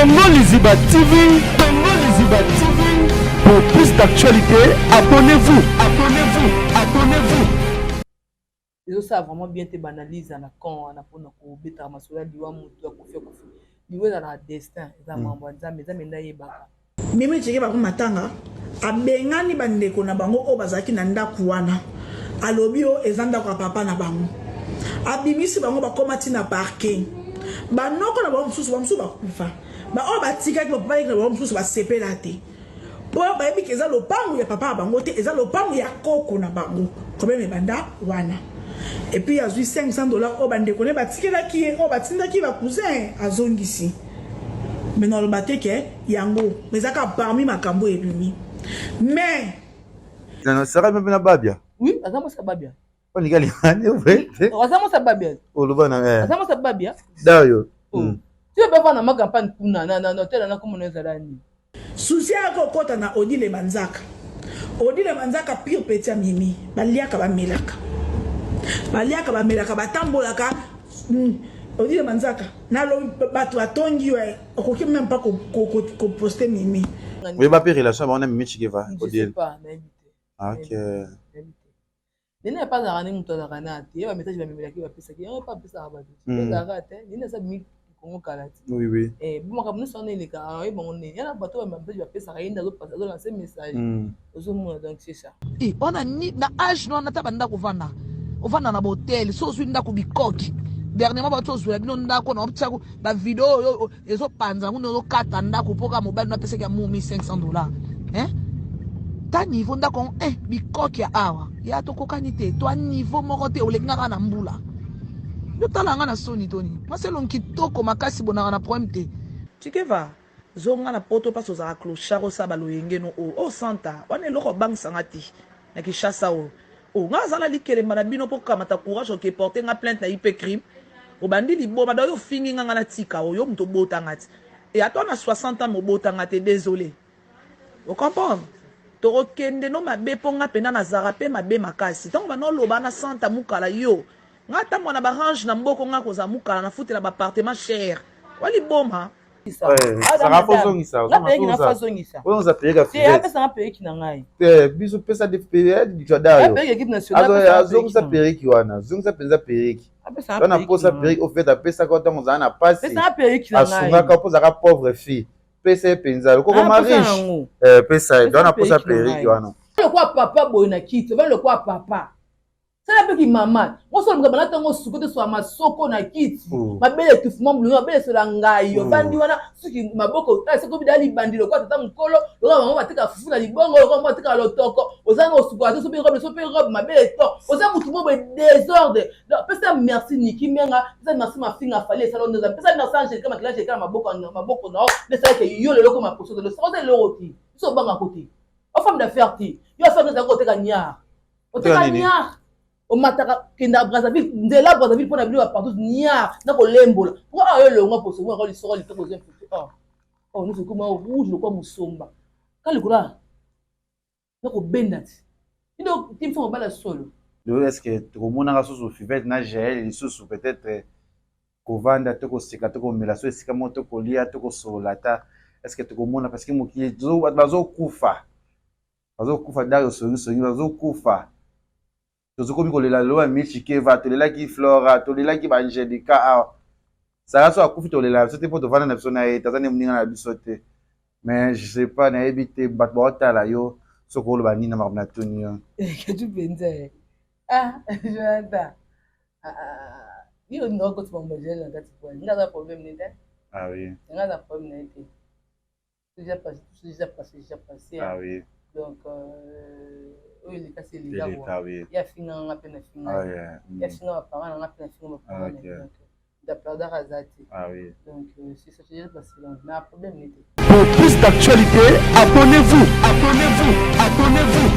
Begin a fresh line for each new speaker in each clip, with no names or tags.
Congo Liziba TV, Congo Liziba TV. Pour plus d'actualités, abonnez-vous, abonnez-vous, abonnez-vous.
Ezosala vraiment bien te baanalyse na camp wana mpona kobetaka masolo ya liwa. Motu akufi, akufi. Liwa ezalaka destin, eza mambo ya Nzambe. Nzambe nde ayebaka.
Mimi Tsheke bango matanga, abengani bandeko na bango oyo bazalaki na ndako wana. Alobi oyo eza ndako ya papa na bango. Abimisi bango, bakóma ntina parking. Banoko na bango mosusu, bamosusu bakufa, baoyo batikaki bapapa na bango mosusu basepela te, mpo bayebi ke eza lopango ya papa ya bango te, eza lopango ya koko na bango. Problème ebanda wana. Et puis azwi 500 $ oyo bandeko ne batikelaki ye, oyo batindaki bacousin, azongisi. Me naloba te ke yango eza kaka parmi makambo ebimi, mais
Sara mpe na Babia.
Oui, aza mwasi ya Babia.
Oninga lingani vrai.
Aza mwasi ya Babia.
Oloba na
Aza mwasi ya Babia.
Dayo.
Ti obe na ma campagne kuna na hotel na komona ezala nini?
Susi ayaka kokɔta na Odile Manzaka. Odile Manzaka, pire petit ya Mimi. Baliaka, bamelaka, baliaka, bamelaka, batambolaka. Odile Manzaka, nalobi bato batongi yo, okoki même pas koposte Mimi.
Oyeba mpe relation bango na Mimi Tshikeva?
Je sais pas, nayebi te. Nayebi te. Nene epa azalaka nde moto azalaka na te ye. Bamessage bamemelaki, bapesaki yango epa apesaka bato, ezalaka te. Nene aza bimi Kongo kala te. Bo makambo nyonso wana eleka, oyebango ndeni yana bato bamessage bapesaka ye nde azolance message, ozomona. Donc c'est ça.
Wana na age no wana, ata bandako ovanda, ovanda na bahotel. So ozwi ndako bikoki, dernièrement bauti ozwela bino ndako na otiako bavideo oyo ezopanza yango, nde ozokata ndako mpo kaka mobali no apesaki ya mu 1500 $, hein? Ta niveau ndako yango, bikoki ya awa ya tokokani te, to niveau moko te. Oleki nga kaka na mbula. Yo tala nga na soni toni mwasi elongi kitoko makasi, bonaka na problème te. Tshikeva, zonga na poto mpasi ozalaka clochard, osala baloyenge no oyo osanta wana. Eloko obangisanga te na Kinshasa oyo o nga aza na likelemba na bino mpo kamata courage oke porte nga plainte na IP crime. Obandi liboma da oyo, ofingi nga, nga natika oyo moto obotanga ti e ata na 60 ans mobotanga te. Désolé, ocomprendre? Tokokende no mabe mpo nga mpenza nazalaka mpe mabe makasi. Ntango banoloba na santa mokala yo nga ntango na barange na mboko nga kozala mokala nafutela baappartement cher wa liboma.
Sara, fo ozongisa. Ozongisa perruque.
Apesanga perruque na ngai.
Biso pesa dayo, azongisa perruque wana, azongisa mpenza perruque wana. Posa perruque ofete apesaka ntango ozala na pasi, asungaka mpo ozalaka pauvre fille. Pesa ye mpenza lokoko ma riche, pesa ye wana, posa perruque wana.
Lokwa papa boye na kiti, ovandi lokwa papa. Sala mpe kimama mosolo bana ntango suko te, soa masoko na kiti, mabele etufuma molungi, mabele esola ngai. Ovandi wana, suki maboko soki obida libandi lokwa tata mokolo, lokola bango bateka fufu na libongo, lokola bango bateka lotoko. Ozanga osukola te, sopi robe, sopi robe, mabele to oza motu mo boye, désordre. Donc pesa merci Niki Menga, pesa merci Mafinga Fali esala ndoza, pesa merci Angélika Makila, Angélika na maboko, maboko na yo nde esalaki yo lelo koma poso. Oza eloko te, biso obangako te. O femme d'affaire te yo, affaire ezalaki koteka niar, oteka niar, omataka kenda Brazzaville, nzela Brazzaville mpona bilo ya partout niar na kolembola. Pourquoi awa yo elongwa poso moko lisoko litoko, ozwi infecté oh oh, nyonso ekoma rouge lokwa mosomba ka likolo na kobenda ti ndo ti mfo mobala solo.
Lelo, est ce que tokomonaka susu Fivete na Jael lisusu? Peut-être kovanda to koseka to komela so esika moko, to kolia to kosolola ata, est ce que tokomona? Parce que mokili, bato bazokufa, bazokufa. Dario songisongi, bazokufa. Tozokomi kolela lelo ya Michikeva, tolelaki Flora, tolelaki baAngelika. Awa Sara so akufi, tolela biso te mpo tovanda na biso na ye te, aza nde moninga na biso te. Mais je sais pas, nayebi te, bato baotala yo, soki oloba nini na makambo na tuni yo.
Ketu mpenza. Ah, Jonathan, yo olinga okoti makambo ya na kati po nga aza problème ne te.
Ah oui.
Nga aza problème na ye te. Déjà passé, tout déjà passé, déjà passé.
Ah oui.
Donc oyo elekasi eleka. Ye afinga nga mpe na finga ye, afinga baparent na nga mpe na finga baparent na ye. Donc daperdaka aza te.
Ah oui.
Donc c'est ça, déjà passé, donc na problème ne te.
Pour plus d'actualités, abonnez-vous, abonnez-vous, abonnez-vous.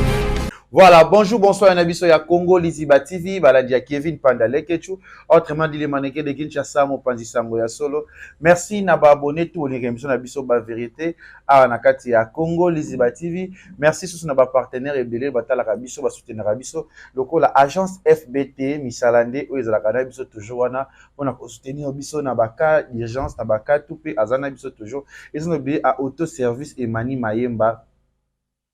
Voilà, bonjour, bonsoir, na biso ya Congo Liziba TV, balandi ya Kevin Panda Lekechu, autrement dit les mannequins de Kinshasa, mopanzi sango ya solo. Merci na ba abonné tout les émission na biso ba vérité awa na kati ya Congo Liziba TV. Merci susu na ba partenaires ebele batalaka biso, ba soutenaka biso lokola agence FBT misala nde oyo ezalaka na biso toujours wana mpona ko soutenir biso na ba cas d'urgence, na ba cas tout pe aza na biso toujours. Eza na oublier à auto service Emani Mayemba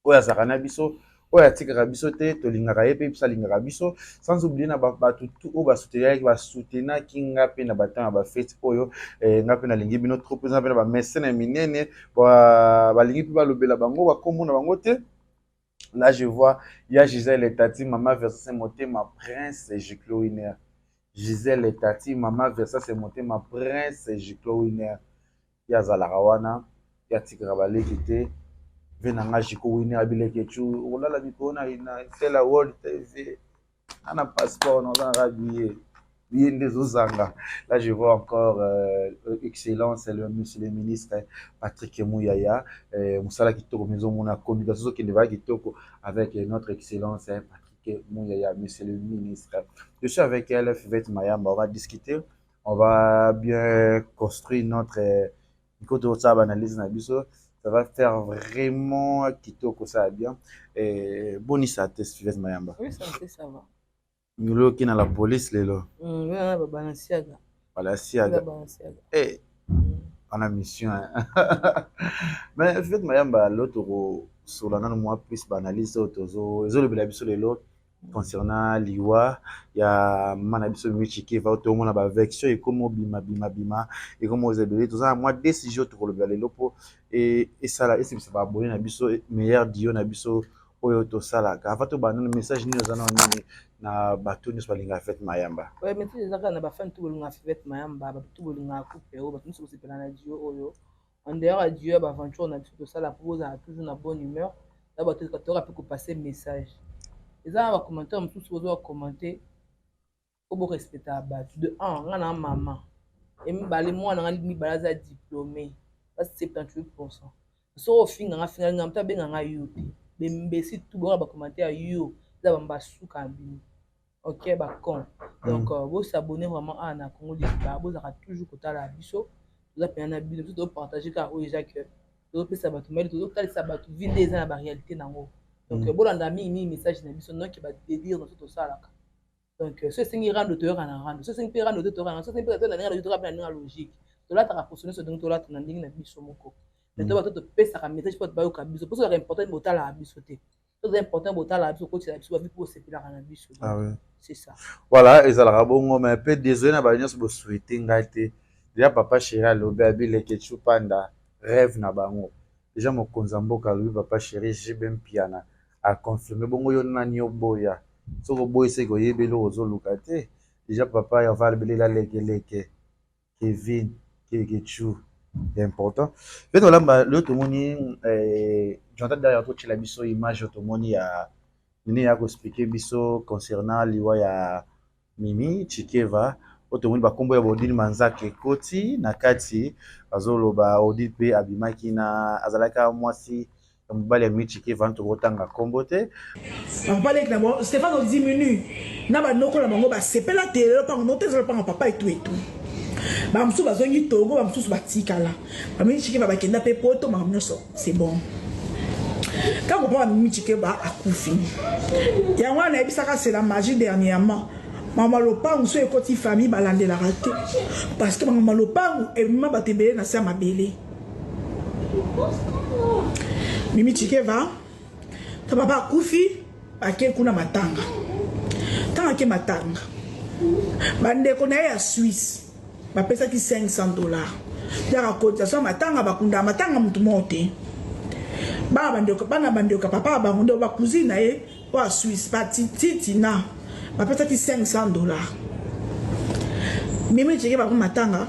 oyo azalaka na biso, oyo atikaka biso te, tolingaka ye mpe biso alingaka biso. Sans oublier na bato tout oyo basoutenaki, basoutenaki nga mpe na batemps ya bafete oyo, nga mpe nalingi bino trop mpenza, mpe na bamesene ya minene balingi mpe balobela bango bakombo na bango te. Là je vois ya Gisèle Tati, mama Versace Motema, Prince Jiclo Winner. Gisèle Tati, mama Versace Motema, Prince Jiclo Winner, ye azalaka wana, ye atikaka baleki te. Ve na nga Jiko Winner abileke tu okolala mikolo na Stella World TV na passeport na oza na billet billet nde ezozanga. Là je vois encore excellence le monsieur le ministre Patrick Muyaya, mosala kitoko mezomona communication ezokende baya kitoko avec notre excellence Patrick Muyaya, monsieur le ministre. Je suis avec elle, Fivette Mayamba, on va discuter, on va bien construire notre micro tosala banalyse na biso, ça va faire vraiment kitoko, ça va bien. Et boni santé, Fivette Mayamba?
Oui, santé, ça va.
Lelo oke na la police lelo?
Na Balenciaga.
Balenciaga.
Balenciaga.
Eh, wana mission. Mais Fivette Mayamba, lelo tokosola nano mwa plus baanalyse oyo tozo ezolobela biso lelo concernant liwa ya mama na biso Mimi Tshikeva, oyo tomona baversion ekómi obima bima bima, ekómi oza ebele. Toza na mwa décision tokolobela lelo mpo esala esebisa baabonné na biso meilleur duo na biso oyo tosalaka. Avant tobanda, nano message nini oza nao nini na bato nyonso balingaka Fivette Mayamba?
Ouais, message eza kaka na bafan tu bolingaka Fivette Mayamba, bato tu bolingaka couple oyo, bato nyonso bosepela na duo oyo. En dehors ya duo ya baaventure na biso tosala mpo bozala toujours na bonne humeur, na bato toyoka mpe kopasser message. Eza na bacommentaire mosusu boza bacommenter po borespectaka bato. De un, nga na mama e mibale, mwana nga mibale aza diplômé, ba 78 %. Soki ofinga nga, finga nga, moto abenga nga yo te. Bembesi tu boyoka bacommentaire yo eza bambasuka na bino, ok, bacon. Donc bosabonner vraiment awa na Congo Liziba, bozalaka toujours kotala biso, toza mpena na bino. Biso tozopartage kaka oyo eza ke tozopesa bato mayele, tozotalisa bato vie nde eza na baréalité nango. Donc bolanda mingimingi message na biso, noki badélire na biso tosalaka. Donc so esengi rando, toyoka na rando. So esengi mpe rando te, toyoka na. So esengi mpe na ndenge logique, toyoka mpe na ndenge ya logique. Tolataka poso nyonso ndenge tolata na ndenge na biso moko, mais to bato topesaka message mpo bato bayoka biso, mpo sozalaka important botalaka biso te. Toza important botalaka biso, kokotela biso bavi mpo osepelaka na biso.
Ah oui.
C'est ça.
Voilà, ezalaka bongo. Mais mpe désolé na bato nyonso bosouhaite ngai te. Déjà papa chéri alobi abileke panda rêve na bango. Déjà mokonzi ya mboka alobi, papa chéri JB Mpiana aconfirme bongo. Yo nani oboya? Soki oboyi, seki oyebi eloko ozoluka te. Déjà papa ya ava alobeli lekeleke Kevin Kekechu, c'est important mpe tolamba. Lelo tomoni Jonathan Daria totiela biso image oyo tomoni ya nini ya koexpliquer biso concernant liwa ya Mimi Tshikeva, oyo tomoni bakombo ya Odile Manzaka ekoti na kati. Bazoloba Odile mpe abimaki na azalaki mwasi ya mobali ya Mimi Tshikeva, tokotanga nkombo te.
Papa leki na bango Stéphane odiminue na banoko na bango basepela te. Lelo mpango no te, ezala mpango papa etu etu. Bamosusu bazongi Togo, bamosusu batikala. Bamimi Tshikeba bakenda mpe Poto, makambo nyonso c'est bon. Ntango mpo bamimi Tshikeba akufi, yango wana nayebisaka c'est la magie. Dernièrement, mama lopangu so ekoti famille, balandelaka te, parce que mama lopangu emema bato ebele na se ya mabele. Mimi Tshikeva to papa akufi, ake kuna matanga. Ntango ake matanga, bandeko na ye ya Suisse bapesaki 500 $, yaka cotisation matanga. Bakunda matanga motu moko te. Bana bandeko, bana bandeko ya papa ya bango nde bacousine na ye oyo ya Suisse, batititina bapesaki 500 $. Mimi Tshikeva bango matanga,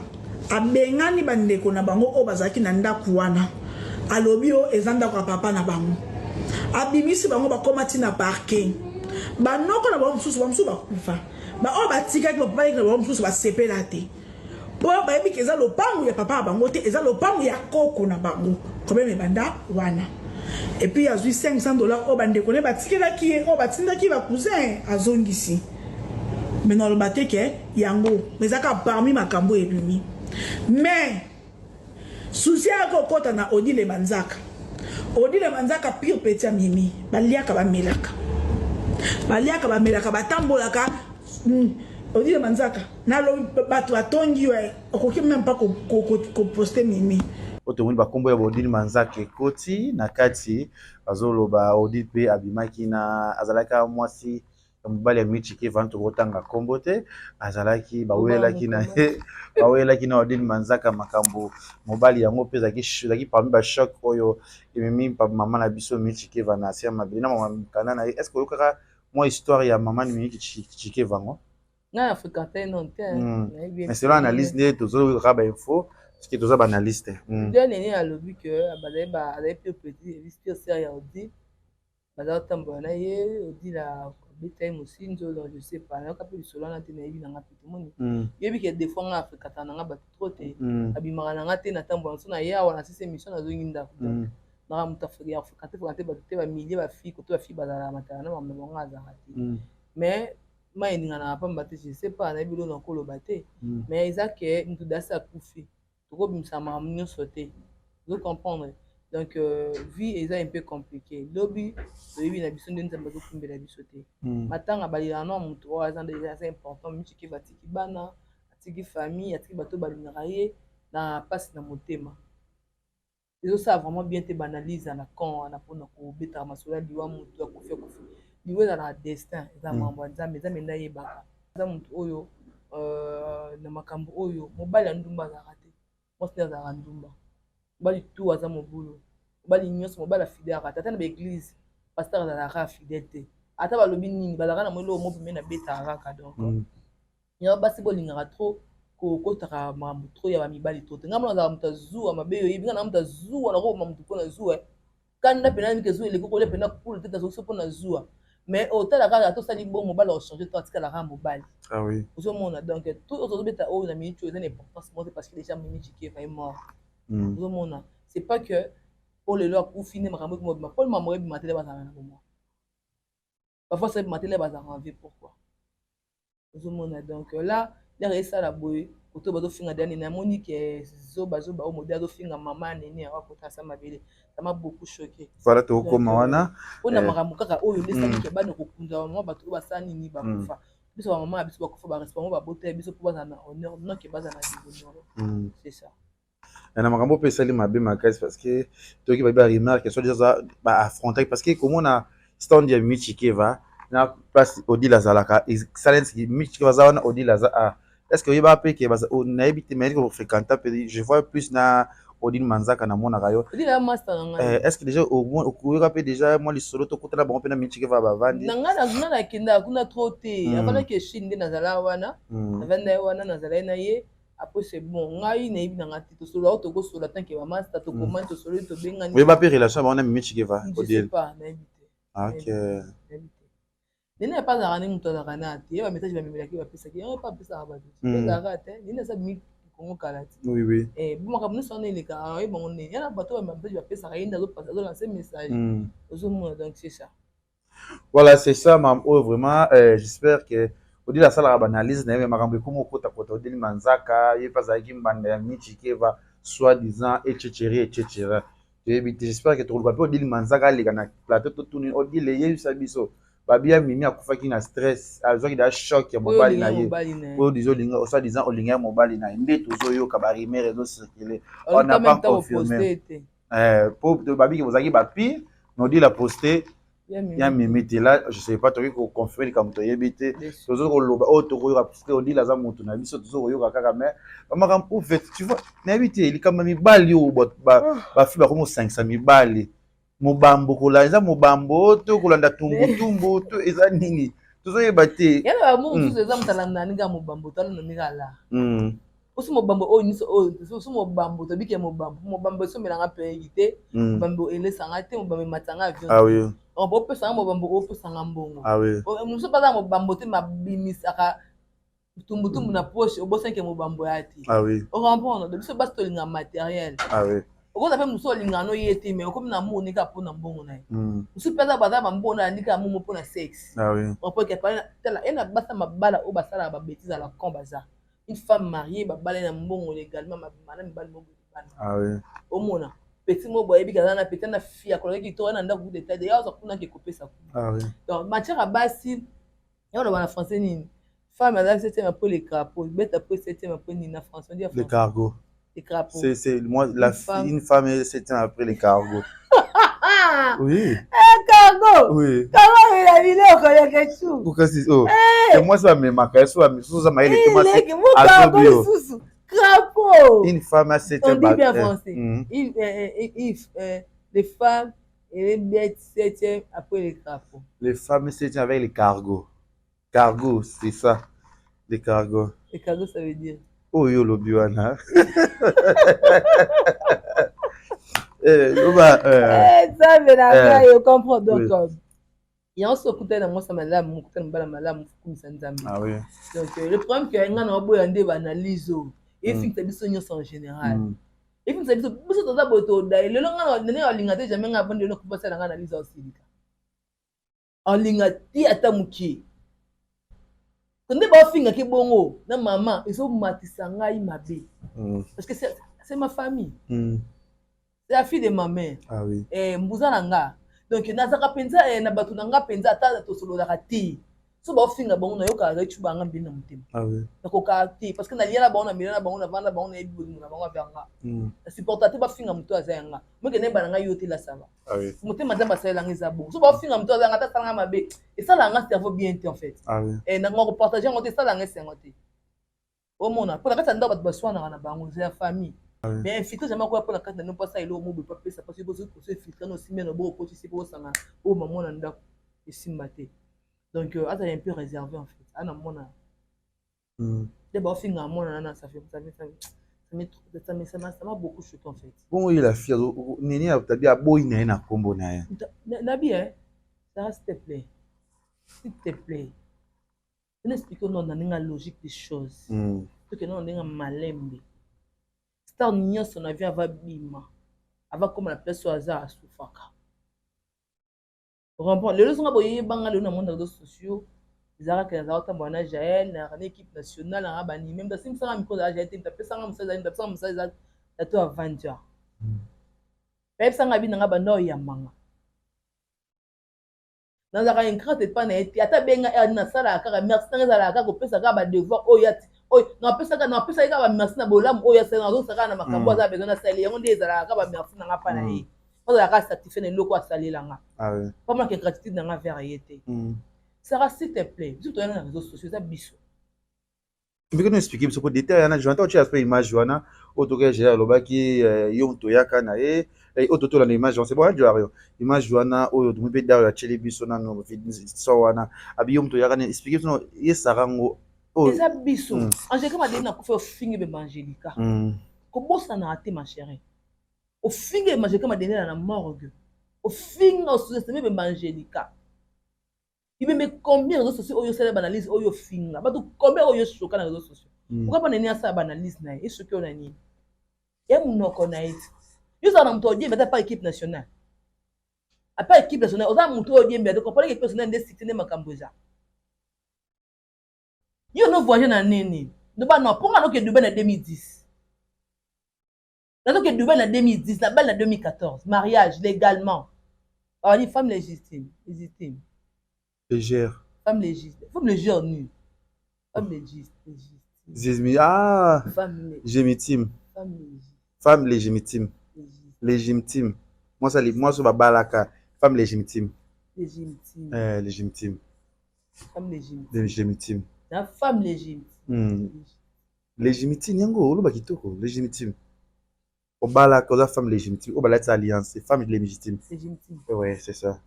abengani bandeko na bango oyo bazalaki na ndako wana. Alobi oyo eza ndako ya papa na bango. Abimisi bango, bakóma ntina parking. Banoko na bango mosusu, bamosusu bakufa, baoyo batikaki bapapa leki na bango mosusu basepela te, mpo bayebi ke eza lopangu ya papa ya bango te, eza lopangu ya koko na bango. Problème ebanda wana. Et puis azwi 500 dollars oyo bandeko ne batikelaki ye, oyo batindaki ba cousin, azongisi. Mais naloba te ke yango, mais eza kaka parmi makambo oyo ebimi. Mais souci ya kokota na Odile Manzaka. Odile Manzaka pire petit ya Mimi, baliaka bamelaka. Baliaka bamelaka, batambolaka. Odile Manzaka, nalobi bato batongi yo, okoki même pas koposte Mimi.
Oyo tomoni bakombo ya Odile Manzaka ekoti na kati, bazoloba Odile mpe abimaki na azalaki mwasi ya mobali ya Michike vant, tokotanga nkombo te, azalaki bawelelaki na ye, bawelelaki na Odile Manzaka makambo mobali yango mpe ezalaki parmi bachoc oyo ememi mama na biso Michike va na se ya mabele na mama mokanda na ye. Est ce que oyokaka mwa histoire ya mama Mimi Chike vango?
Ngai na fréquente non te.
Mais selon analyse nde tozoyoka bainfo, parce que toza baanalyste.
Nde nene alobi ke azali pire petit, pire sœur ya Odile, baza kotambola na ye, Odile abeta ye mosinzo. Donc je sais pas, nayoka mpe lisolo wana te, nayebi nanga mpe tomoni. Yebi ke des fois nga afréquentaka nanga bato trop te, abimaka nanga te, natambola so na ye awa na sisi émission, nazongi ndako. Donc naka moto ya fréquente fréquente bato te, bamilie bafille koto bafille bazalaka matala na makambo na bango, azalaka te. Mais mai eninganaka pamba te, je sais pas, nayebi eloko na koloba te. Mais eza ke moto dasi akufi, tokobimisa makambo nyonso te, ozo comprendre. Donc vie eza un peu compliqué, lobi toyebi na biso nde Nzambe azokumbela biso te. Matanga balelaka na moto oyo aza nde aza important. Michike batiki bana, atiki famille, atiki bato balingaka ye na mpasi na motema. Ezosala vraiment bien te baanalyse na camp wana mpona kobetaka masolo ya liwa. Motu akufi, akufi, liwa ezalaka destin, eza makambo ya Nzambe. Nzambe nde ayebaka. Aza motu oyo na makambo oyo mobali ya ndumba azalaka te, mwasi nde azalaka ndumba. Mobali tu aza mobulu, mobali nyonso, mobali afidèle te. Ata na baéglise, pasteur azalaka fidèle te. Ata balobi nini, bazalaka na mo eloko mo pembeni, abetaka kaka. Donc yango basi bolingaka trop kokotaka makambo trop ya bamibali trop te. Ngai mona azalaka moto azuwa mabe, oyebi ngai na moto azuwa, nakoboma motu mpo na zuwa. Kanda mpena mike zuwa eleki kolia mpena kulu te, tazoki so mpo na zuwa. Mais otala kaka, tosali bongo, mobali akochange to atikalaka mobali.
Ah oui.
Ozomona, donc tout oyo tozobeta oyo na minute oyo eza na importance moko te, parce que déjà Mimi Chikeva est mort. Ozomona, c'est pas que po lelo akufi nde makambo ekoma obima, po makambo ebima te nde bazalaka na bomoi. Parfois so ebima te nde bazalaka en vie. Pourquoi? Ozomona, donc là lere esala boye, koto bazofinga deya nene, amoni ke zoba zoba oyo mode azofinga mama nene awa kota asa mabele, ça m'a beaucoup choqué.
Voilà, tokokoma wana.
Mpona makambo kaka oyo nde esaliki bana kokunda bamama, bato oyo basala nini, bakufa. Biso bamama ya biso bakufa, barespect bango, babota ya biso mpo bazala na honneur, non ke bazala na déshonneur. C'est ça.
Na makambo mpe esali mabe makasi, parce que toyoki babi baremarque so déjà baaffrontaki, parce que komona stand ya Mimi Chikeva na place Odile azalaka, esala neti Mimi Chikeva aza wana, Odile aza a. Est ce que oyeba mpe ke nayebi te, mais kofréquenta mpe, je vois plus na Odile Manzaka, namonaka yo.
Odile ya master na ngai.
Est ce que déjà okoyoka mpe déjà mwa lisolo tokutana bango mpe na Mimi Chikeva bavandi?
Na ngai nga nakendaka kuna trop te. Avandaki Echine nde nazala wana, navanda ye wana, nazalaki na ye. Après c'est bon, ngai nayebi nanga te. Tosolola oyo tokosola tant que bamaster, tokomani, tosololi, tobengani.
Oyeba mpe relation ya bango na Mimi Chikeva?
Je sais pas, nayebi te. Nayebi te. Nene epa azalaka nde moto azalaka na te ye, bamessage bamemelaki, bapesaki yango epa apesaka bato, ezalaka te. Nene aza bimi Kongo kala te. Bo makambo nyonso wana elekaka, oyebi bango ndenge yana, bato bamessage bapesaka ye nde azolance message, ozomona. Donc c'est ça.
Voilà, c'est ça mam oyo vraiment j'espère que Odile asalaka baanalyse na ye. Me makambo ekómi okotakota Odile Manzaka, ye mpe azalaki mbanda ya Michikeva soi disant, etc etc, toyebi te. J'espère que tokoluka mpe Odile Manzaka aleka na plateau, totuni Odile, yebisa biso babia Mimi akufaki na stress, azwaki da choc ya mobali na ye, oyo dizo olinga, soi disant olinga ya mobali na ye. Nde tozoyoka barumeur ezocircule, on n'a pas confirmé po babiki bozalaki bapire, mais Odile aposte ya Mimi te. Là je sais pas, tokoki koconfirme likambo toyebi te. Tozo koloba oyo tokoyoka, parce que Odile aza motu na biso, tozo koyoka kaka. Mais bamakambo au fait, tu vois, nayebi te, likambo ya mibali oyo bafille bakomi kosangisa mibali, mobambo kolanda eza mobambo to kolanda tumbutumbu to eza nini, tozoyeba te.
Yana bamour mosusu eza moto alanda ninga mobambo to alanda ninga ala osi mobambo oyo nyonso oyo osi mobambo, tobiki ya mobambo. Mobambo esomelanga peyeki te, mobambo elesanga te, mobambo ematanga avion. Opesanga mobambo, opesanga mbongo. Mosusu mpe aza mobambo te, mabimisaka tumbutumbu na poche, obosanke mobambo ya te. Ocomprendre? Biso basi tolinga matériel. Okoza mpe mosusu olingaka no ye te, mais okomi na amour ne kaka mpona mbongo na ye. Mosusu mpe aza baza bambongo na alandi kaka amour mo mpona sexe.
Ah oui.
Okoki tala ye na basi ya mabala oyo basalaka ba bêtises à la con baza. Une femme mariée babala ye na mbongo légalement mabima na mibali moko libanda.
Ah oui.
Omona petit moko boye ayebi kaza na petit na fille akolaki kitoko na ndako kuta etade ya azwa kuna ke kopesa kuna.
Ah oui.
Donc matière ya basi ya oloba na français nini? Femme aza septième après le crapaud, bête après septième après nini na français on dit en
Le
français.
cargo.
Le crapaud.
C'est moi la
Une femme.
une femme est septième après le cargo.
Ah!
Oui.
Cargo.
Oui.
Cargo ela biloko ya kechu.
Pourquoi c'est oh. Et moi ça me maka so ba so ça mayele te moi c'est
Leki mo cargo
Azobio.
lisusu. Crapaud.
une femme à septième
On dit bien
eh,
français. If, if les femmes et les bêtes septième après les crapauds.
Les femmes septième avec les cargos. Cargo, c'est ça. Les cargos.
Les cargos, ça veut dire.
Oh yo lobi wana. Eh, loba
Eh, Nzambe na ngai, yo comprends donc.
oui.
Yango soki okutani na mwasi ya malamu, okutani mobali ya malamu, okumisa Nzambe.
Ah oui.
Donc le problème que nga na oboya nde ba analyse oyo. Efingisa biso nyonso en général. Efingisa biso biso toza boye todaye. Lelo nga na ndenge alinga te jamais nga avandi lelo kopesa nga analyse osilika. Alinga te ata mokie. Nde bafingaki bongo na mama ezomatisa ngai mabe. Parce que c'est ma famille. C'est la fille de ma mère.
Ah oui.
Eh, mbuza na nga. Donc nazaka penza eh, na bato na nga penza ata tosololaka te. So baofinga bango nayokaka ngai cuba nga mbeli na motema.
Ah oui.
Nakokaka te parce que nalia na bango na mela na bango na vanda bango nayebi bolingo na bango avers nga. Na supporta te bafinga moto aza ya nga. Moke nayeba na ngai yo te la ça va.
Ah oui.
Motema Nzambe asalela nga eza bongo. So baofinga moto aza nga ata asala nga mabe, esalaka nga cerveau bien te en fait.
Ah oui.
Eh, na nga kopartage yango te esalaka nga esengo te. Omona mpo na kati ya ndako bato baswanaka na bango eza ya famille. Mais infiltré jamais akoya mpo na kati na bino mpo asala eloko moko boye mpo apesa parce que bozo infiltré na osimbi na boko okotisi mpo osangana oyo mama na ndako esimba te. Donc azala un peu réservé en fait. Ana mona nde baofinga mwana nana ça fait ça fait ça ça ça ça ça m'a beaucoup choqué en fait.
Bongo ye la fille nini tabi aboyi na ye na kombo na ye.
Nabi hein, Sarah s'il te plaît. S'il te plaît. On explique non na ndenge logique des choses. Toke non ndenge malembe. Star nyonso na vie ava bima. Ava koma na place oyo aza asufaka. Comprends? Lelo songa boye banga lelo na monde réseaux sociaux. Ezalaka ke nazala kotambola na Jael, na na équipe nationale, na ba animé, mta simisanga micro za Jael te, mta pesanga mosala, mta pesanga mosala za tato aventure. Bayebisanga bino nga banda oyambanga. Nazalaka ingrate epai na ye te, ata benga heure nasalaka kaka merci nanga ezalaka kaka kopesa kaka ba devoir oyo ati oyo napesaka napesaki kaka ba merci na bolamu oyo asali, nazongisa kaka na makambo aza besoin nasali yango nde ezalaka kaka ba merci nanga mpa na ye. Azalaka kaka satisfait na eloko asalela nga.
Ah oui.
Pas manque ingratitude nanga vers ye te. Sarah s'il te plaît, biso toyana na réseaux sociaux eza biso.
Mpe no expliquer biso po détail wana Jonathan otia aspect image wana oyo tokoki gérer alobaki yo moto oyaka na ye oyo totolanda image wana c'est bon adio image wana oyo tomi mpe Dario atieli biso nano so wana abi yo moto oyaka na expliquer biso ye Sarah ngo
oyo eza biso. Angélika Madeleine akufa ofingi be Angélika. Kobosanaka te ma chérie. Ofingi be Angélika Madeleine na morgue. Ofinga osous-estime be Angélika. Ibembe combien réseaux sociaux oyo osala banalyse oyo ofinga bato combien oyo oshoka na réseaux sociaux. Pourquoi pas nani asala banalyse na ye esoki oyo na nini ye monoko na ye ti yo ozala na moto odiembe ata pa équipe nationale apa équipe nationale oza moto oyo odiembe ate comprendre équipe nationale nde succès nde makambo eza yo no voyage na nini ndoba non mponga noke Dubai na 2010 nazoke Dubai na 2010 na bali na 2014 mariage légalement. Alors, dit femme légitime, légitime.
Légère.
Femme légitime. Femme légère nue. Femme légitime.
Zizmi, ah.
Femme
légitime.
Femme légitime.
Femme légitime. Légitime. Moi ça moi ça balaka. Femme légitime.
Légitime.
Légitime.
Femme légitime.
Légitime.
La femme légitime.
Légitime yango oloba kitoko, légitime. Obalaka oza femme légitime, obalati alliance, femme légitime.
Légitime.
Ouais, c'est ça.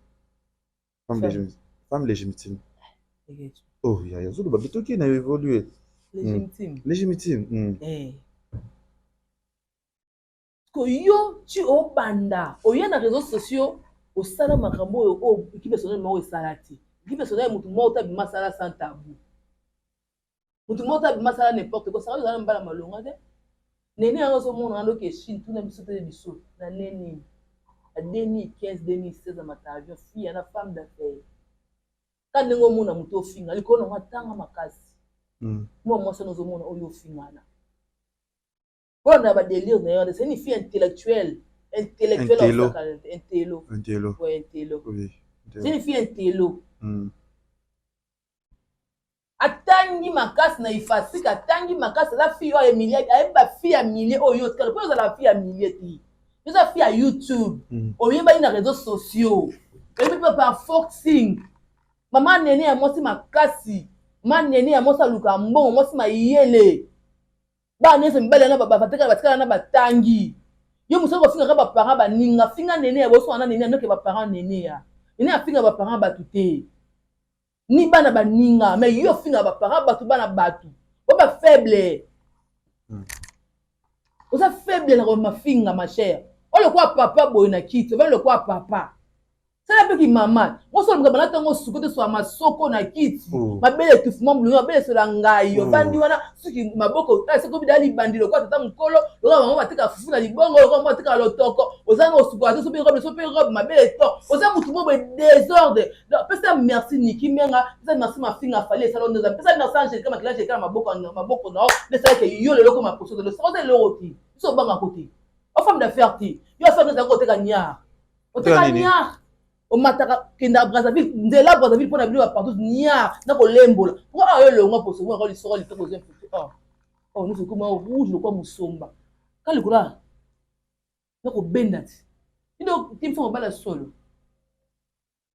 Femme légitime. Femme légitime. Oh, ya ya zolo babitoki na évoluer.
Légitime.
Légitime.
Eh. Ko yo tu obanda, oya na réseaux sociaux, osala makambo oyo oyo équipe nationale moko esala te. Équipe nationale mutu moko ta bima sala sans tabou. Mutu moko ta bima sala n'importe quoi, sala na mbala malonga te. Nene yango ozomona wana oke Chine tuna biso te biso na nene na 2015 2016 amata avion fille na femme d'affaires ka ndenge omona moto ofinga likolo nango atanga makasi mwa mwasi wana ozomona oyo ofingana olanda ba délire na ye wana, c'est une fille intellectuelle, intellectuelle.
Intello.
Intello.
Intello.
Ouais, intello.
Oui.
C'est une fille intello. Atangi makasi na ifasika, atangi makasi, aza fille oyo emilie, ayebi bafille ya milie oyo otikala mpo ozala fille ya milie te, oza fille ya YouTube. Oyebani na réseaux sociaux, oyebi mpe par forcing. Mama Nene ya mwasi makasi, ma Nene ya mwasi aluka mbongo, mwasi mayele. Bana nyonso mibali wana batikala, batikala na batangi. Yo mosu kofingaka baparent baninga, finga Nene ya boso wana. Nene anoke baparent, Nene ya Nene afinga baparent bato te, ni bana baninga. Mais yo ofinga baparent bato, bana bato bo bafaible. Oza faible na mafinga, ma chère. Oyo lokola papa boye na kiti, ovandi lokola papa, sala mpe kimama. Moso oluka banda ntango osuki te, soa masoko na kiti. Mabele etufuma molunge, mabele esola ngai. Ovandi wana, suki maboko soki obida libandi lokola tata mokolo, lokola bango batika fufu na libongo, lokola bango batika lotoko. Oza na osukola te, sopi robe, sopi robe, mabele to oza motu mo boye, désordre. Donc pesa merci Niki Menga, pesa merci mafinga Fally esala ndoza, pesa merci Angélika Makila, Angélika na maboko, maboko na yo nde esalaki yo lelo koma poso. Lelo oza eloko te, biso obangako te, o femme d'affaire te. Yo affaire ezalaki koteka niar, oteka niar, omataka kenda Brazzaville, nzela Brazzaville mpona bino bapartout niar na kolembola. Pourquoi awa yo elongwa poso moko lisoko litoko ozwa infecté? Oh oh, nyonso ekoma rouge lokola mosomba ka likola na kobenda ti ino timfa mobala solo.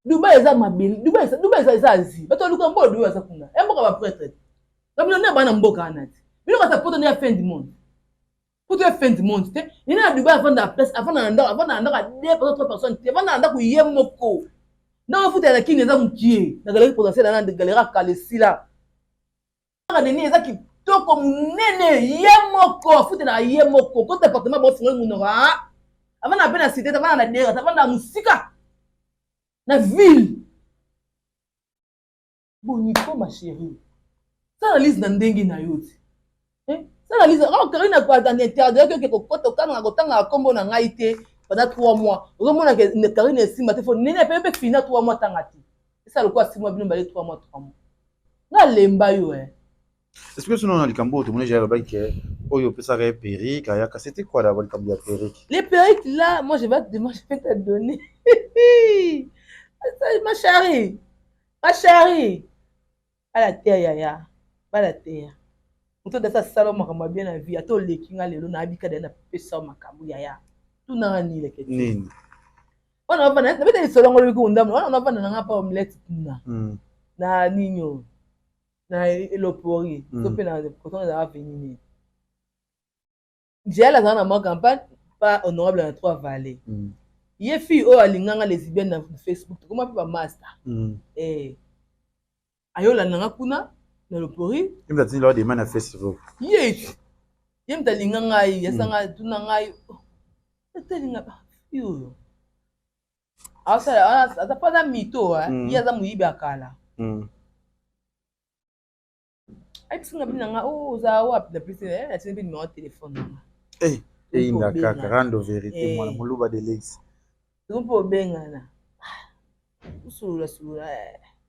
Dubai eza mabele, Dubai eza, Dubai eza Asie. Bato baluka mboka, Dubai baza kuna ya mboka baprêtre, bamillionnaire baa na mboka wana ti bino kasa poto nde ya fin du monde, poto ya fin du monde te. Nene na Dubai avanda na place, avanda na ndako, avanda na ndako ya deux personnes, trois personnes te, avanda na ndako ye moko. Ndako afutela na Kini eza mokie na galerie potentielle na galerie akala esila kaka. Nene eza kitoko monene, ye moko afutelaka ye moko. Kota appartement, bofungoli monoko, avanda mpe na cité, avanda na dera, avanda na mosika na ville. Boniko, ma chérie, sala analyse na ndenge na yo ti. Sala analyse. Oh, Karine interdit oke kokota okangaka kotangaka nkombo na ngai te pendant 3 mois. Ozomona ke Karine esimba te, fo Nene mpe mpe fina 3 mois tanga te, esala lokola 6 mois. Bino bale 3 mois, 3 mois, nalemba yo eh.
Est-ce que sinon na likambo oyo tomoni, Jael alobaki ke oyo opesaka ye perruque ayaka, c'était quoi d'abord likambo ya perruque?
Les perruques là, moi je vais te demander, je vais te donner, ma chérie, ma chérie. Bala te yaya, bala te. Moto adasi asala makambo ya bien na vie, ata oleki nga lelo, nayebika daya napesa makambo yaya. Tunanga nini leke?
Nini?
Wana navanda, nabeta lisolo yango lobi kundambo wana, navanda nanga pa omelette kuna na nini oyo na elopori to mpe na coton ezalaka veni nini. Jael azala na mwa campagne pa honorable na Trois Vallées. Ye fille oyo alinganga lesbienne na Facebook, tokoma mpe bamaster. Ayolanda nga kuna na lopori.
Ye moto atindi lao dema na Facebook?
Ye moto alinga ngai, asanga tuna ngai etalinga fille oyo asala aza mpo aza mito. Ye aza moyibi ya kala. Ayebisinga bino na nga o oza wapi, napesi, natindi mpe numéro ya telefone na nga.
Eyinda kaka rando vérité, mwana moluba de lex.
Tozo mpe obengana, osolola solola.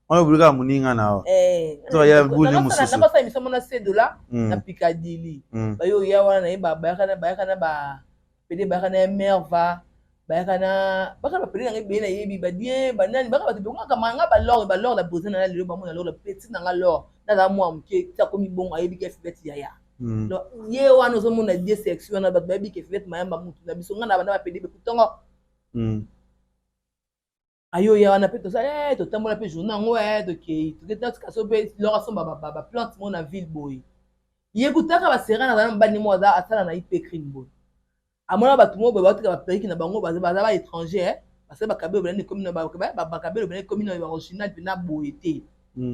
Wana obuli kaka moninga na wa
mosusu. Nakosala émission mona sedola na Picadilly. Bayo ya wana nayeba, bayaka na ba pede, bayaka na Merva, bayaka na baka bapede nanga ebele, nayebi badien banani baka bato bengaka nga balor, balor la brésil na lelo bamona lor la petit nanga lor nazala mwa moke ti akomi bongo, ayebi ke Fivete yaya. Donc ye wana ozomona die section wana, bato bayebi ke Fivete Mayamba mutu na biso, nga na banda bapede bekutongo. Ayo ya wana mpe tosala, totambola mpe journée yango, tokei toketika so mpe lor asomba baplante mo na ville boye. Ye kutaka basera nazala na mobali mo aza asala na ip crime boye, amona bato moko boye baotika baperruque na bango, baza ba étranger, basali bakabelo bena ekomi na bakabelo bena ekomi na original mpena boye te,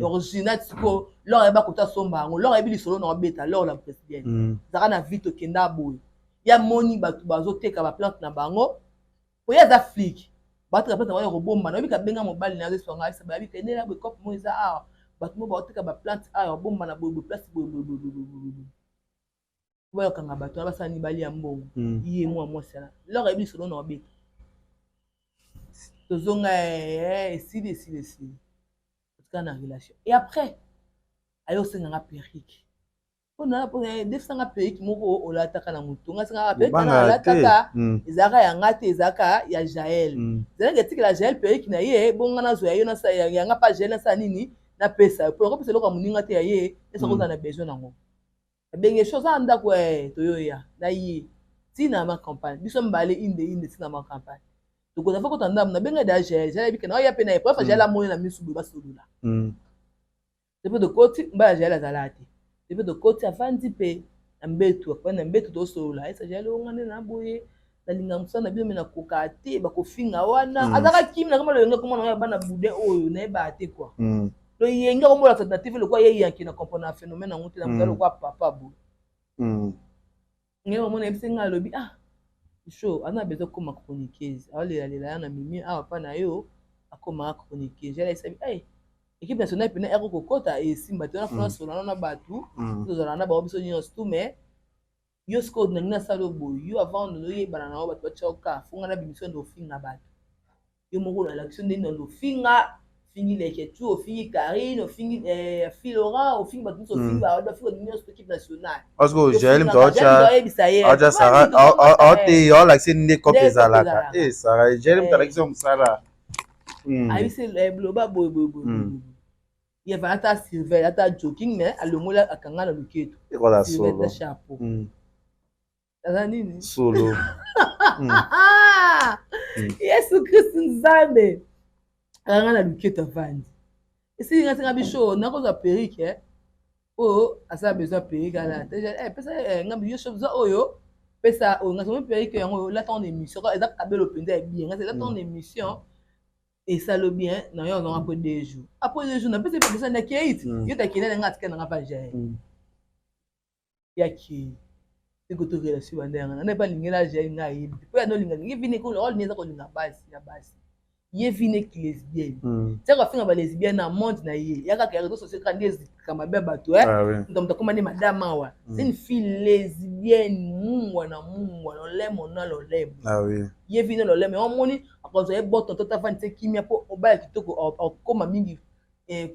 original. Sikoyo lor ayeba kota asomba yango, lor ayebi lisolo na obeta lor la présidente ezalaka na ville. Tokenda boye, ya moni bato bazoteka baplante na bango, oye aza flic, bateka plante na bango ya kobomba. Nayebi kabenga mobali na azoswanga, ayebisa bayebi kendela boye, cope mo eza awa, bato mo baoteka baplante awa ya kobombana boye boye, place boye boye boye boye boye. Bayokanga bato wana basala nini balia mbongo. Ye mwa mwasi wana lor ayebi lisolo na obeta tozonga eh, esili esili esili totikala na relation et après aye osenga nga perruque mpona defisa nga perruque moko olataka na motu nga sengaka perruque wana alataka ezalaka ya nga te, ezalaka ya Jael. Ezalaki etikela Jael perruque na ye, bongo nga nazwa ya yo ya nga mpa Jael nasala nini, napesa yo mpona kopesa eloko ya moninga te ya ye esa kozala na besoin nango. Abenge so oza na ndako eh, toyoya na ye ntina ma campagne biso mibale inde inde ntina ma campagne tokoza fo kota ndambo nabenga da Jael. Jael ayebike na oya mpe na ye po Jael amoni na misu boye basolola te mpe tokoti mbala Jael azala te te mpe tokoti avandi mpe na mbetu afandi na mbetu tosolola esa Jael onga nde na boye nalinga mosala na bino me nakoka te bakofinga wana. Azalaka kimi nakoma loyenge komona ya bana boudin oyo nayebaka te kua loyenge akomolakisa na TV lokola ye yanke na comprendre na phénomène yango te na mosala lokola papa boye. Ngai omona yebisi ngai alobi ah show aza na besoin koma chroniqueuse aolelalela ya na mimi awa pa na yo akomaka chroniqueuse yala esabi ay équipe nationale pena eko kokota esimba te wana fona solana na bato tozala na bango biso nyonso tout. Mais yo sikoyo nalingi nasala oyo boye, yo avant noyebana na yo bato batya oka fonga na bimiso nde ofinga bato yo moko nalakisi yo ndenge nando ofinga ofingi Leketu, ofingi Karine, ofingi Filora, ofingi bato nyonso, ofingi baofingi bato nyonso équipe nationale.
Parce que Jael moto aotya
ye.
Aotya Sara aote aolakisi nde kope ezalaka e Sara Jael moto alakisi yo mosala.
Ayebisi loba boye boye boye boye ye va ata surveille ata jogging mais alongoli akanga na loketo.
Ekola solo.
Na chapeau aza nini.
Solo.
Yesu Kristu Nzambe akanga na loketo avandi esili nga senga biso nakozwa perruque oyo asala besoin perruque ala pesa nga yo so oyo pesa oyo nga somi perruque yango olata en émission eza kabelo mpenza ya bien nga elata en émission esalo bien na yo azonga après 2 jours, après 2 jours napesi pesa nakei ti yo takende na nga atika nanga pa Jael yakei ekoto relation banda yanga na epa alingela Jael nga ayebi te po ya nolinga ye vine olingi eza kolinga basi ya basi ye vine lesbienne tiaka afinga balesbienne na monde na ye ya kaka ya réseau sociaux kaka nde ezikaka mabe ya bato. Moto moto akoma nde madame awa, c'est une fille lesbienne mungwa na mungwa lolemo na lolemo. Ye vine lolemo yango omoni akozwa ye boto to tafandi te kimia mpo obala kitoko akoma mingi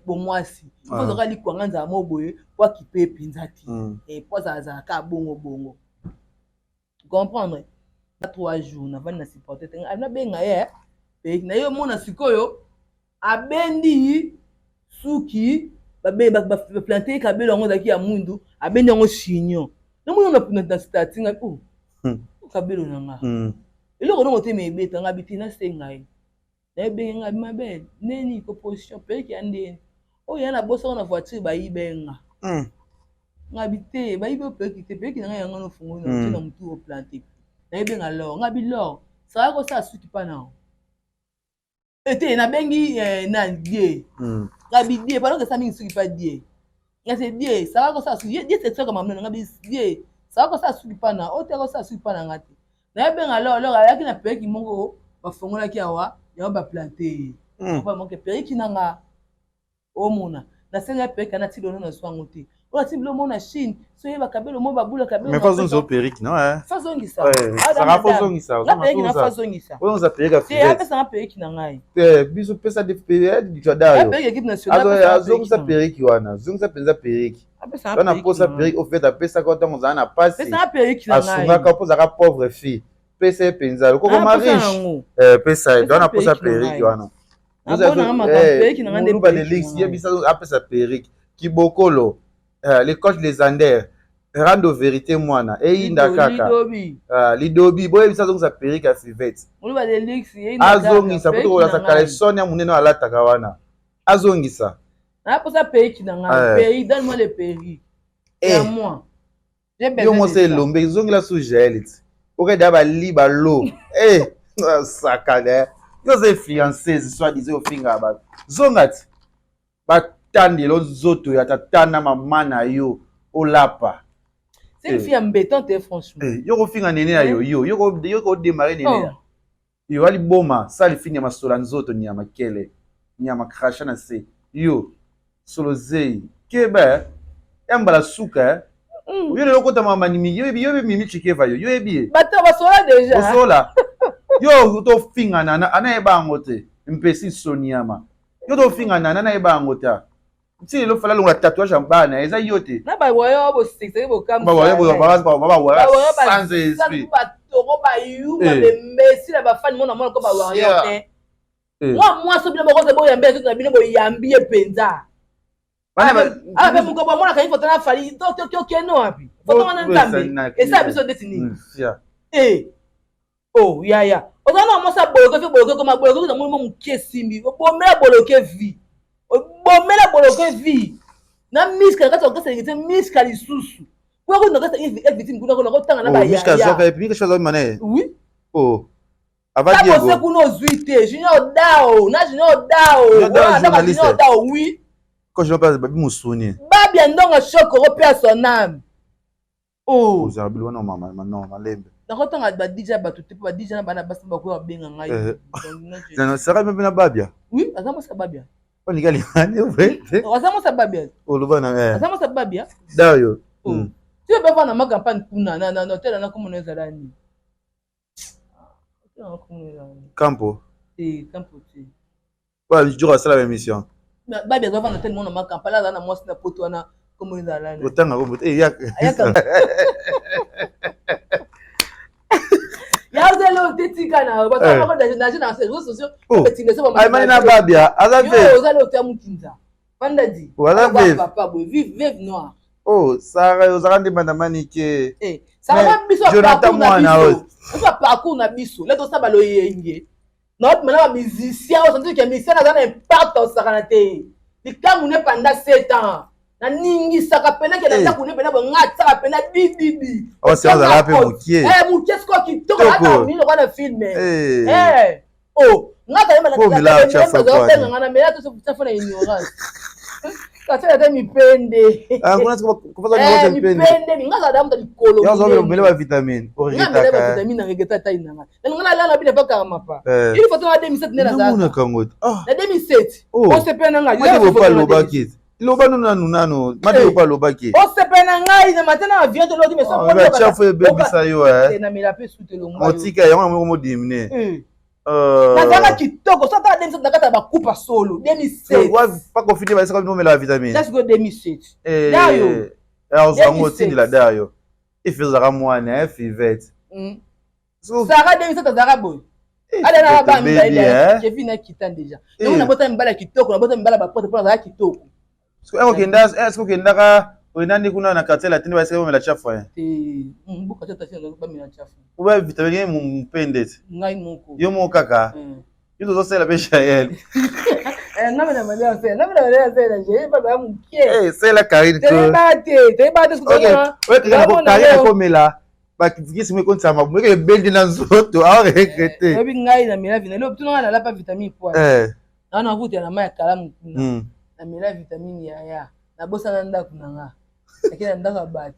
bomwasi po azwaka likwanga nzala mo boye po akipe mpenza te po azalazala kaka bongo bongo comprendre. 3 jours navandi na supporte te nabenga ye na ye omona sikoyo abendi suki baplante ye kabelo yango ezalaki ya mwindu abendi yango chignon namoni na statut ngai o kabelo na nga eloko nongo te me ebeta nga bi te nasenga ye nayebenge nga mabe neni composition perruque ya ndeni oyo ya na bosaka na voiture bayibe nga nga bi te bayibi oyo perruque te perruque na ngai yango nofungoli na na motu oplante nayebenga lor nga bi lor sala kosala suki mpa na ete nabengi na die nga bi die pendant que esa mingi suki mpa die nga se die sala kosala suki die sexuel mamna nga bi die sala kosala suki mpa na oyo te kosala suki mpa na nga te nayebenga lor lor ayaki na perruque moko bafongolaki awa yango baplante ye moke perruque na nga omona nasenga perruque ana ti lono nazwa yango te oyo ati bilo mona Chine so oyebaka belo mo babula kabelo.
Mais fa zongisa perruque non
eh fa zongisa.
Sara fa zongisa.
Nga perruque na fa zongisa.
Ozongisa perruque ya
te apesanga perruque na ngai.
Te biso pesa de perruque jada yo.
Perruque équipe nationale.
Azongisa perruque wana, zongisa mpenza perruque wana posa perruque au fait apesaka ntango ozala na pasi.
Pesanga perruque na ngai.
Asungaka mpo ozalaka pauvre fille, pesa ye mpenza lokokoma riche, pesa ye wana posa perruque wana. Moluba de lix yebisa apesa perruque kibokolo le coach Lesander rando vérité mwana eyinda kaka lidobi boyebisa azongisa perruque ya Fivete azongisa po tokolasa caleçon ya monene oyo alataka wana azongisa.
Naposa perruque na ngai, perruque, donne-moi le perruque ya moi.
Yo mwasi elombe ezongela su Jael ti okeda bali balo sakana yo oza influenceuse soit disant ofingaka bato zonga ti batandela nzoto ya tata na mama na yo olapa.
C'est une fille embêtante, franchement.
Yo kofinga nene ya yo yo yo kodémarrer nene ya yo aliboma sali fi nyama sola nzoto nyama kele nyama crachat na se yo solo zei keba ya mbala suka. Yo lelo okota mama mimi, yo yebi yo mimi Tshikeva yo, yo yebi ye.
Bato basola deja.
Osola. Yo tofinga nana, ana yeba yango te. Mpesi soniama. Yo tofinga nana na yeba yango te. Ti lelo fala longola tatouage ya bana eza yo te.
Na ba wayo bosekisaki bokamwisa.
Ba wayo bo ba ba ba wayo sans esprit.
Ba toro ba yuma bembesi na ba fan mona mona ko ba warrior te.
Eh.
Mwa mwasi bino bokoza boyambi nzoto na bino boyambi ye mpenza. Awa mpe mokolo bamonaka ye foto na Fally tokende wapi? Foto wana Nzambe esala biso ndeti nini? Eh. Oh yaya oza na mwasi aboloke fi boloke koma boloke na mwa moke esimbi obomela boloke vie obomela boloke vie na miska na kati ya orchestre elingi te miska lisusu kuna kuna na kati ya victime kuna kuna kotanga na
oh,
bayaya
miska azwaka mana ye
oui
oh Ava Diego.
Bose kuna ozwi te Junior Dao na Junior Dao
Junior
Dao oui
quand je parle babi musuni
Babia ndonga chokoro pe à son âme
oh ozala bilo wana mama non malembe
nakotanga ba DJ bato te mpo ba DJ na bana basi bakoya babenga ngai
eh. sara mpe na babia
oui aza mwasi ya babia
olinga lingani vrai
aza mwasi ya babia
oloba na eh.
aza mwasi ya babia
dayo
oh. Ti bafana na ma campagne kuna na hotel na komona ezala nini
Campo.
Eh, Campo te.
Oyo jour asala ba émission.
Babi aza vanda tellement na ma campagne aza na mwasi na poto wana kombo ezala nani.
Otanga kombo te. Eh ya.
Ya ozali te tika na bato
Eh.
moko na na na réseaux sociaux
Oh.
betinga so
Ay mani na Babia aza
Yo
ve.
ozali ote mukinza. Vanda di.
Wala
Awa
veve.
Papa boye vive veve noir.
Oh Sarah ozaka nde banda manike.
Eh, ça va biso
Jonathan
parcours na
mwana
biso.
oyo.
Biso parcours na biso. Là tosala loyenge. Na mana ba musicien oyo sentir que musicien aza na impact osakana te. Likambo ne pendant 7 ans. Naningisaka pena ke na
Eh.
ndako ne pena bo nga tsaka pena bibibi.
Oh c'est azala pe mokie.
Eh mokie siko kitoko
Kitoko.
ata mino kwa na film.
Eh.
Eh. Oh, nga kayeba na
Po bila acha fa kwa ni.
nga na mela to se fa na ignorance. Kasi ata mipende.
Ah kuna siko kufaza ni
Eh,
wote mpende.
mipende nga zala muta likolo.
Ya zo bele ba vitamine.
Nga mela ba
Oregretaka.
vitamine na regretta tai na nga. Na nga la na bina pa karama pa.
Eh.
Il faut na 2007 nde
Namona
nazalaka.
kango. Ah.
Na 2007.
Oh.
Osepela na ngai.
Mate bopa alobaki. Loba nanu nanu nanu. Mate
Eh.
bopa alobaki.
Osepela na ngai na matin na avion te lodi mais
Ah, ba chafu ebebisa yo eh.
Na mela pe sute longwa.
Otika yango na moko modimine.
Eh.
Euh.
Nazalaka kitoko so ata 2007 na kati ya bakupa solo 2007.
Pako fini ba saka nomela vitamine.
That's go 2007.
Eh.
Dayo.
Eh ozango
2007.
otindela dayo. Ife ozalaka mwana eh Fivette. So
Sarah 2007 azalaka boye.
Eh,
Ada na
Fivette
ba
baby,
mibale
eh.
Kevin na kita déjà.
Eh.
Donc na bota mibale ya kitoko, na bota mibale ya bapote mpo nazalaka kitoko.
Siko eh okenda eh siko okendaka oyenda kuna na quartier latine ba saka omela chafu eh.
Te mboka te tati ba mela chafu.
Oba vitamine mu mpende.
Ngai moko.
Yo moko kaka. Yo tozosala pe Jael.
Eh ngai na mali ya sela, ngai na mali ya sela, j'ai pas ba mukie.
Eh sela Karine ko.
Toyeba te, toyeba te
Ok. Oyo kaka ko Karine akomela bakisi mo ekontisa mabumu eke ebendi na nzoto ao regrete.
Oyebi ngai na mela vitamine, lelo tuna ngai nalapa vitamine poa.
Eh.
Na na vuta na mai ya kalamu kuna. Na mela vitamine ya ya. Nabosana ndako na nga. Nake na ndako ya bato.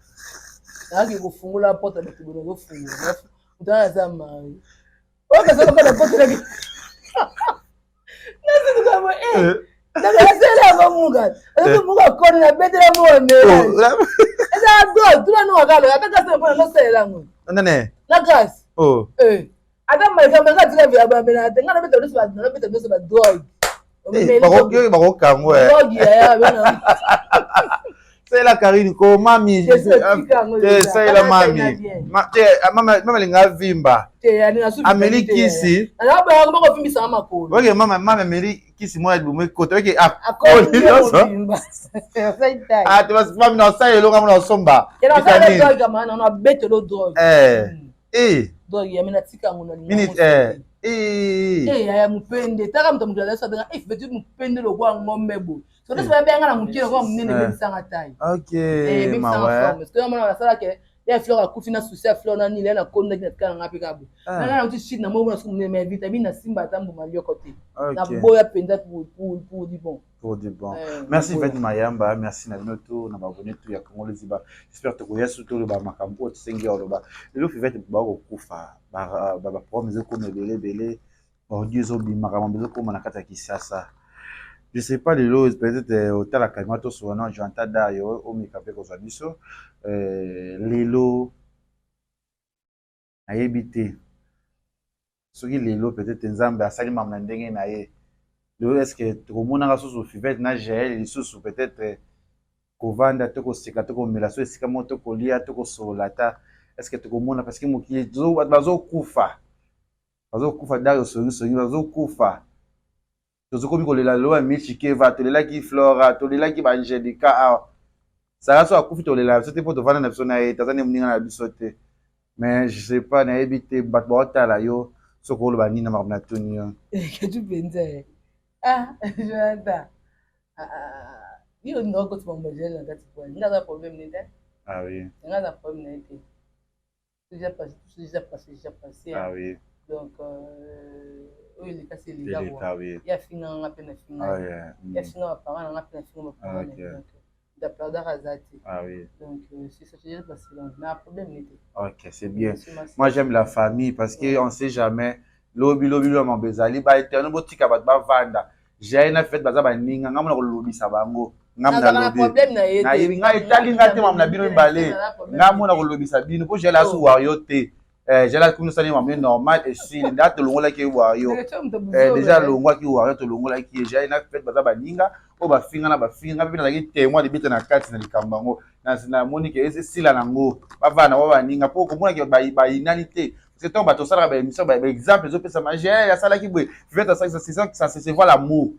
Nakaki kofungola porte ya bato boye nazofungola. Moto wana aza mari. Oyo kasi lokola nakotelaki. Nasituka boye eh. Nakasela yango muka. Azaki muka koni nabetela muka mela. Eza drogue tuna nuka kalo ata kasi mpona nasalela yango.
Nane.
Na grâce.
Oh.
Eh. Ata malika malika atika vya bamela te nga nabeta biso ba nabeta biso ba drogue.
Eh, bakoki bakokango eh.
Drogue ya ya bena.
Salela Karine ko mami.
Jesu atika yango
Te
deja.
salela
Tala
mami.
na bien.
Ma te mama mama linga vimba.
Te ya nina subi.
Ameli kisi.
Na ba yango bako vimbisa makolo.
Oke mama mama ameli kisi mwa libumu ekota oke
Akoli
akoli nyonso.
mobimba. Osali tai.
Ah te basi mami na osala eloko ngo na osomba.
Tena osala
Vitamine.
drogue kama na na betelo drogue.
Eh. Eh.
Drogue ya mina tika yango na linga.
Minute eh. Eh.
Eh ya mupende taka moto moto azali abenga eh vetu mupende lokwa ngombe boye. So ndeso babenga na moke lokwa monene
Eh.
ebebisanga tai.
Ok.
Eh ebebisanga
Mawe.
forme. Parce que mona nasalaka ya fleur akufi na souci ya fleur na nini ya nakondaki na tika na nga mpe kaka boye.
Ah.
Na nga nauti shit na moko na suku monene mais vitamine nasimba ata mbuma lioko te.
Ok.
Naboya mpenza pour du bon.
Pour du bon.
Eh,
Merci
naboya.
Fred Mayamba, merci na bino tout na ba abonné tout ya Congo Liziba. J'espère que tokoya surtout loba makambo oyo tosengi ya loba. Lelo Fivette ba kokufa ba ba ba problème ezokoma ebele ebele. Ordi ezobima makambo ezokoma na kati ya Kinshasa. Je sais pas lelo peut-être euh, otala kalima tosola na Joanta Dario omeka mpe kozwa biso euh, lelo nayebi te soki lelo peut-être Nzambe asali mamu na ndenge na ye lelo est-ce que tokomonaka susu Fivette na Jael lisusu peut-être kovanda to koseka to komela so esika moko to kolia to kosolola ata est-ce que tokomona parce que mokili bato bazokufa bazokufa dario songisongi bazokufa tozokomi kolela lelo ya michi keva tolelaki flora tolelaki baangelica awa sara so akufi tolela biso te mpo tovanda na biso na ye te aza nde moninga na biso te mais je sais pas nayebi te bato baotala yo soki oloba nini na makambo natuni yo
ketu mpenza eh. ah jonathan ah, ah, yo olinga okoti mambo ya na kati pwani nga aza problème ne te
ah oui
nga aza problème na ye te déjà passé tout déjà passé déjà passé
ah oui
donc euh, oyo eleka se eleka
eleka
kwa
oui
ye afinga nga mpe na finga
ah
ye
yeah.
ye afinga baparent na nga mpe na finga baparent na ye donc daperdaka aza te
ah oui
donc euh, c'est ça déjà passé donc na problème nete
ok c'est bien moi j'aime la famille parce que on sait jamais lobi lobi lobi mambo ezali ba internet botika bato bavanda jaye na fete baza baninga ngai mona kolobisa bango ngai nalobi nayebi ngai etali ngai te mambo na bino mibale ngai mona kolobisa bino mpo jaye asu wario te eh, jaye akomi osali mambo normal esili nda tolongolaki ye wario eh, deja alongwaki wario tolongolaki ye jaye na fete baza baninga oyo bafinga na bafinga ngai mpe nazalaki témoin libita na kati na likambo yango namoni ke esila nango bavanda na bango baninga mpo okomonaki bayinani te parce que ntango bato osalaka baémission baexemple ezopesama je asalaki boye fivete asalaki ça se voit l'amour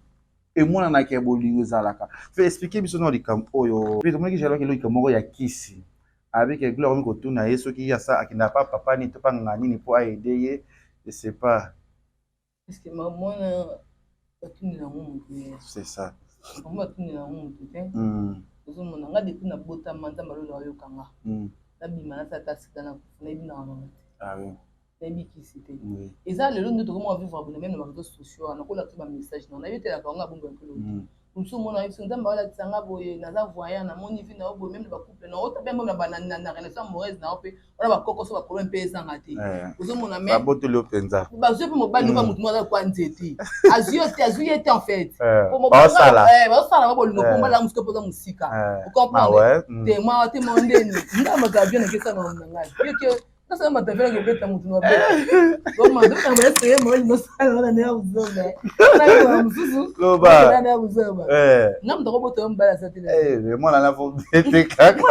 emonanaka ya bolingo ezalaka fe explike biso na likambo oyo mpe tomonaki jalaki eloko moko ya kisi abiki gloire omi kotuna ye soki asa akendaka pa papa nini to pa nganga nini mpo aide ye je sais pas
Parce que mwana batunela yango motu te.
C'est ça.
Mama batunela yango motu te. Ozomona nga depuis nabotama Nzambe alola ayoka nga. Nabima nasala ata sida nakufa nayebi nanga mama te.
Ah oui.
Nayebi kisi te.
Oui.
Eza lelo nde tokoma vivre boye meme na ba réseaux sociaux wana kolakisa ba message na nayebi telaka yango abomba mpe lobi. Mosusu omona ayebisi Nzambe aolakisa nga boye naza voyant namoni vie na yo boye meme na ba couple na ota mpe na na relation amoureuse na yo mpe wana bakokoso bakolo mpe ezanga te
eh.
ozomona me
babotoli yo mpenza
bazwi mpe mobali noka motu moko aza kwa nzete azwi yo te azwi ye te en fait
eh.
bazosala eh, ba bolingo mpo mobali mosika mpo oza mosika ocomprendre mm. te mwa te mwa ndeni nga moto abio nakesa na ngai yoke nasala moto abio nakobeta motu na beta nga moto akobota yo mobali aza te
mwana na fobete kaka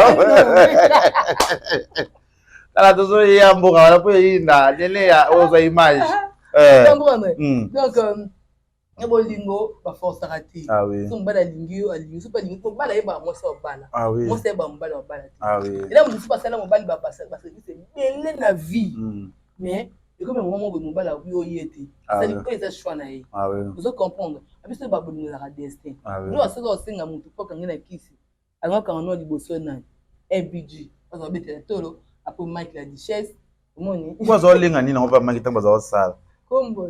tala tozoya mboka wana mpo eyinda ndele ya oyo ozwa image
donc na bolingo baforsaka te
ah oui.
so mobali alingi yo alingi so mpe alingi mobali ayebaka mwasi obala
ah oui.
mwasi ayebaka mobali obala te
ah oui.
ela mosusu basala mobali baservice ebele na vie
mm.
mais ekomi mama moko boye mobali akoki oye te
Ah
asali
oui.
oyo eza choix na ye
ah oui.
ozo comprendre abiso babolingo ezalaka destin
ah oui.
lo asoki osenga motu mpo akangi na kisi alingakanga no liboso nani mbg aza kobetela tolo apres mike la duchesse omoni
po aza olenga nini yango mpe mike ntango baza kosala
kombo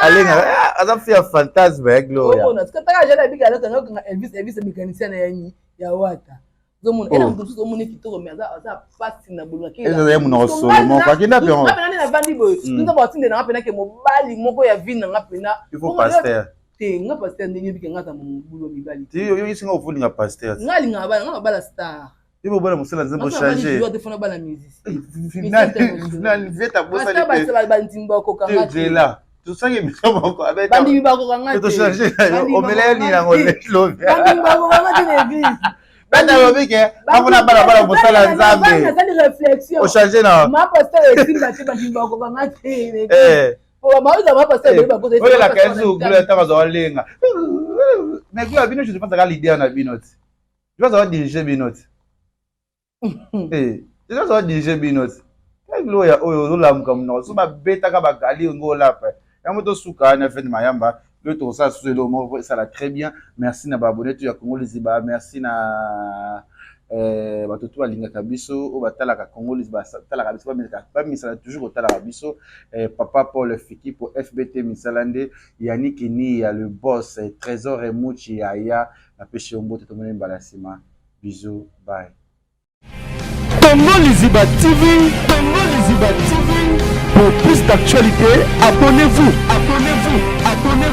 alenga ah, aza fi ya fantasme ya gloria
omona sika taka jana abika alokanga okanga elvis elvis mécanicien na yani ya wata ozomona ena
Oh.
moto mosusu omoni kitoko mais aza aza pasi na bolingo
Eza ye monoko solo moko akenda mpe yango
nga navandi boye nzambe atindela nga mpena ke mobali moko ya vie na nga mpena
il faut pasteur
te nga pasteur ndenge ebike nga aza mobulu ya mibali
ti yo yoyisi nga ofolinga pasteur
nga alingaka bana nga mabala star
yo bobala mosala nzambe ochange
te fona bana musicien
final vieta bosali
pasteur bandimi bakokanga te
zela tosaki émission moko
bandimi bakokanga te
tochange omela yo nini yango lobi
bandimi bakokanga te na église
beta lobi ke bafuna bana bana mosala nzambe
nasali réflexion
ochange na
ma pasteur esimba te bandimi bakokanga te
oyelaka ye soki ogula ntango azwa olenga mais gula bino je pense aka leader na bino ti je pense aza dirige bino ti je pense aza dirige bino ti gloria oyo ozolamuka monoko so babetaka bagali ngo olapa yango tosuka wana fete mayamba lelo tokosala susu eloko moko esala très bien merci na baabone to ya congo liziba merci na eh, bato to balingaka biso oyo batalaka congo liziba batalaka biso bamisala toujours kotalaka biso eh, papa paul fikipo fbt misala nde yannick niya le boss eh, trésor emuchi yaya napesi yo mbote tomoni mbala nsima bisous bye
Congo Liziba TV, Congo Liziba TV. Pour plus d'actualités, abonnez-vous, abonnez-vous, abonnez-vous.